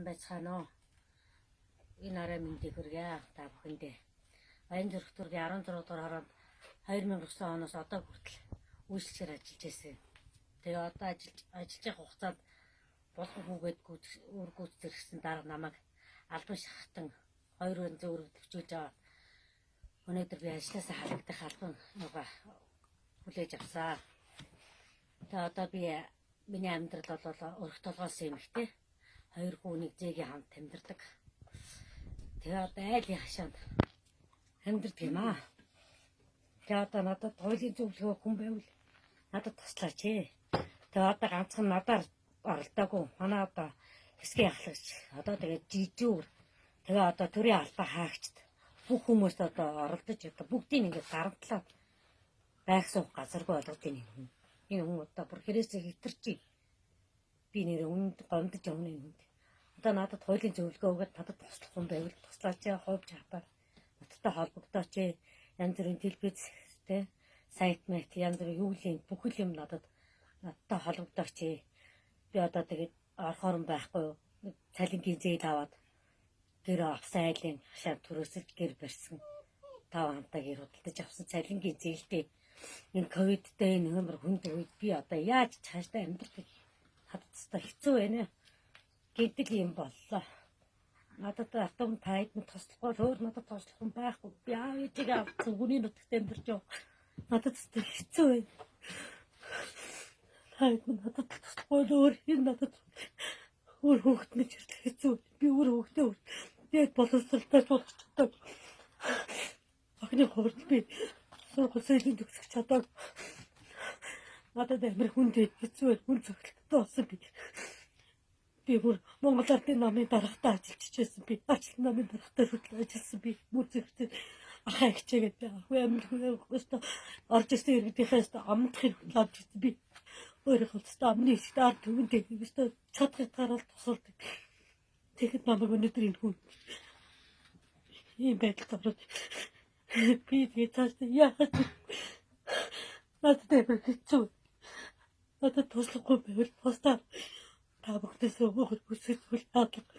Байцгаана уу? Энэ орой мэндийг хүргье та бүхэндээ. Баян зүрх дүүргийн 16 дугаар хороонд 2009 оноос одоо хүртэл үйлчлэгээр ажиллаж байсан. Тэгээ одоо ажиллаж явах хугацаанд булган хүүгээд үр гүйцэтгэсэн дарга намайг албан шахтан хоёр янзын үүрэг төвчүүлж аваад өнөөдөр би ажлаасаа халагдах албан юугаа хүлээж авсан. Тэгээ одоо би миний амьдрал бол өрх толгоос эмхтэй хоёр хүү нэг зээгийн хамт амьдардаг. Тэгээ одоо айлын хашаанд амьдардаг юм аа. Тэгээ одоо надад хуулийн зөвлөгөө хүн байвал надад туслаач ээ. Тэгээ одоо ганцхан надаар оролдоогүй. Манай одоо хэсгийн ахлагч одоо тэгээ жижүүр тэгээ одоо төрийн албаа хаагчд бүх хүмүүст одоо оролдож одоо бүгдийг ингээд дарамтлаад байх суух газаргүй болгож байна энэ хүн. Энэ хүн одоо бүр хэрээсээ хитэрч би нэр үнэнд гомдож явна энэ хүнд. Одоо надад хуулийн зөвлөгөө өгөөд надад туслах хүн байвал туслаач ээ, хувь чатаар надтай холбогдооч ээ. Янз бүрийн телевиз тэ сайт мэт янз бүрийн юу л юм бүхэл юм надад надтай холбогдооч ээ. Би одоо тэгээд орхоор нь байхгүй юу. Цалингийн зээл аваад гэр авсан айлын хашаа төрөөсөлж гэр барьсан. Тав хамтаа гэр худалдаж авсан цалингийн зээлтэй энэ ковидтэй энэ амар хүнд үед би одоо яаж цаашдаа амьдрах гэж надад хэвээр хэцүү байна гэдэг юм боллоо. Надад автом тайд нь туслахгүй өөр надад туслах хүн байхгүй. Би аав ээжигээ авсан хүний нутагт амьдарч байгаа. Надад хэвээр хэцүү байна. Тайд нь надад туслахгүй өөр хэн надад өөр хүүхэд нь чирлэх хэцүү. Би өөр хүүхдээ яг боловсралтай болгох чадаагүй. Охины хувьд би сургууль соёлын төгсөх чадаагүй. Надад амар хүнд хэцүү байна. Хүн цогцолттой болсон би. Би бүр Монгол Ардын намын даргатай ажиллаж байсан. Би ажил намын даргатай хүртэл ажилласан. Би бүр зэрэгтэй ахаа хичээгээд би амар хүн орж ирсэн иргэдийнхээс амдах хэрэг авч ирсэн. Би өөрийнхөө өстө амны хэсэгт ард түмэн тэг өстө чадхыг гараад тусалдаг. Тэгэхэд намайг өнөөдөр энэ хүн ийм байдалд ороод би тэгээ цаашдаа яахад надад амар хэцүү. Надад туслахгүй байвал тусдаа та бүхнээс өмгөр хүсэж үл хаадлага.